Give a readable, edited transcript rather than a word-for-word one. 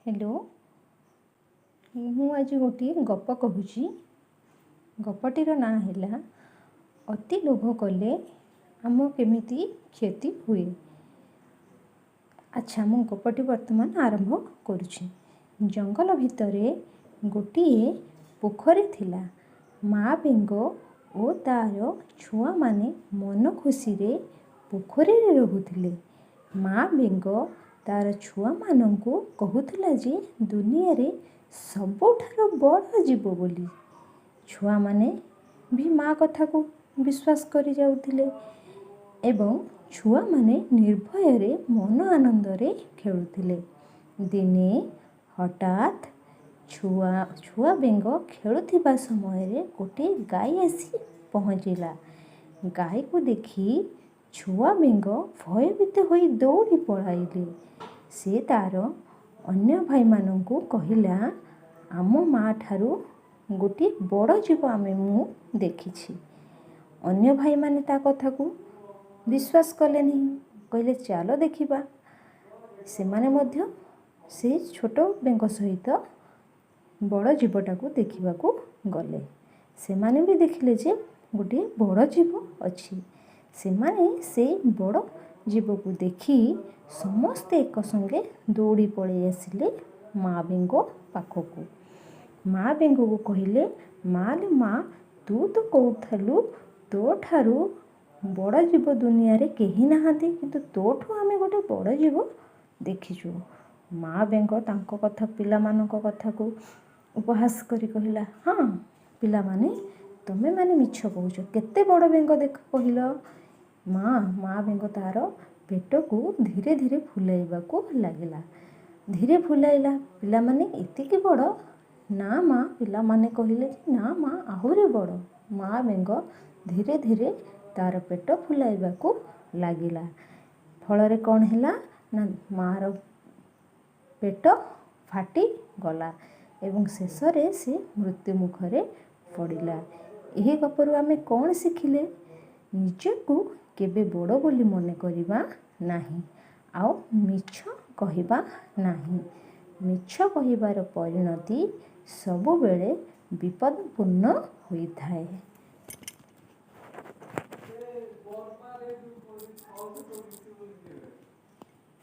Hello, ମୁଁ ଆଜି ଗୋଟିଏ ଗପ କହୁଛି। ଗପଟିର ନାଁ ହେଲା ଅତି ଲୋଭ କଲେ ଆମ କେମିତି କ୍ଷତି ହୁଏ। ଆଚ୍ଛା, ମୁଁ ଗପଟି ବର୍ତ୍ତମାନ ଆରମ୍ଭ କରୁଛି। ଜଙ୍ଗଲ ଭିତରେ ଗୋଟିଏ ପୋଖରୀ ଥିଲା। ମା ବେଙ୍ଗ ଓ ତା'ର ଛୁଆମାନେ ମନ ଖୁସିରେ ପୋଖରୀରେ ରହୁଥିଲେ। ମା ବେଙ୍ଗ ତା'ର ଛୁଆମାନଙ୍କୁ କହୁଥିଲା ଯେ ଦୁନିଆରେ ସବୁଠାରୁ ବଡ଼ ଜୀବ ବୋଲି। ଛୁଆମାନେ ବି ମା କଥାକୁ ବିଶ୍ୱାସ କରି ଯାଉଥିଲେ ଏବଂ ଛୁଆମାନେ ନିର୍ଭୟରେ ମନ ଆନନ୍ଦରେ ଖେଳୁଥିଲେ। ଦିନେ ହଠାତ୍ ଛୁଆ ବେଙ୍ଗ ଖେଳୁଥିବା ସମୟରେ ଗୋଟିଏ ଗାଈ ଆସି ପହଞ୍ଚିଲା। ଗାଈକୁ ଦେଖି ଛୁଆ ବେଙ୍ଗ ଭୟଭୀତ ହୋଇ ଦୌଡ଼ି ପଳାଇଲେ। ସେ ତା'ର ଅନ୍ୟ ଭାଇମାନଙ୍କୁ କହିଲା, ଆମ ମା ଠାରୁ ଗୋଟିଏ ବଡ଼ ଜୀବ ମୁଁ ଦେଖିଛି। ଅନ୍ୟ ଭାଇମାନେ ତା କଥାକୁ ବିଶ୍ୱାସ କଲେନି। କହିଲେ, ଚାଲ ଦେଖିବା। ସେମାନେ ମଧ୍ୟ ସେ ଛୋଟ ବେଙ୍ଗ ସହିତ ବଡ଼ ଜୀବଟାକୁ ଦେଖିବାକୁ ଗଲେ। ସେମାନେ ବି ଦେଖିଲେ ଯେ ଗୋଟିଏ ବଡ଼ ଜୀବ ଅଛି। ସେମାନେ ସେଇ ବଡ଼ ଜୀବକୁ ଦେଖି ସମସ୍ତେ ଏକ ସଙ୍ଗେ ଦୌଡ଼ି ପଳେଇ ଆସିଲେ ମା ବେଙ୍ଗ ପାଖକୁ। ମା ବେଙ୍ଗକୁ କହିଲେ, ମା ଲୋ ମା, ତୁ ତ କହୁଥିଲୁ ତୋ ଠାରୁ ବଡ଼ ଜୀବ ଦୁନିଆରେ କେହି ନାହାନ୍ତି, କିନ୍ତୁ ତୋଠୁ ଆମେ ଗୋଟେ ବଡ଼ ଜୀବ ଦେଖିଛୁ। ମା ବେଙ୍ଗ ତାଙ୍କ କଥା, ପିଲାମାନଙ୍କ କଥାକୁ ଉପହାସ କରି କହିଲା, ହଁ ପିଲାମାନେ, ତୁମେମାନେ ମିଛ କହୁଛ। କେତେ ବଡ଼ ବେଙ୍ଗ ଦେଖ କହିଲ? ମା ବେଙ୍ଗ ତା'ର ପେଟକୁ ଧୀରେ ଧୀରେ ଫୁଲାଇବାକୁ ଲାଗିଲା। ଧୀରେ ଫୁଲାଇଲା, ପିଲାମାନେ, ଏତିକି ବଡ଼? ନା ମା। ପିଲାମାନେ କହିଲେ ଯେ ନା ମା, ଆହୁରି ବଡ଼। ମା ବେଙ୍ଗ ଧୀରେ ଧୀରେ ତା'ର ପେଟ ଫୁଲାଇବାକୁ ଲାଗିଲା। ଫଳରେ କ'ଣ ହେଲା ନା ମାଆର ପେଟ ଫାଟିଗଲା ଏବଂ ଶେଷରେ ସେ ମୃତ୍ୟୁ ମୁଖରେ ପଡ଼ିଲା। ଏହି ଗପରୁ ଆମେ କ'ଣ ଶିଖିଲେ? ନିଜକୁ କେବେ ବଡ଼ ବୋଲି ମନେ କରିବା ନାହିଁ ଆଉ ମିଛ କହିବା ନାହିଁ। ମିଛ କହିବାର ପରିଣତି ସବୁବେଳେ ବିପଦପୂର୍ଣ୍ଣ ହୋଇଥାଏ।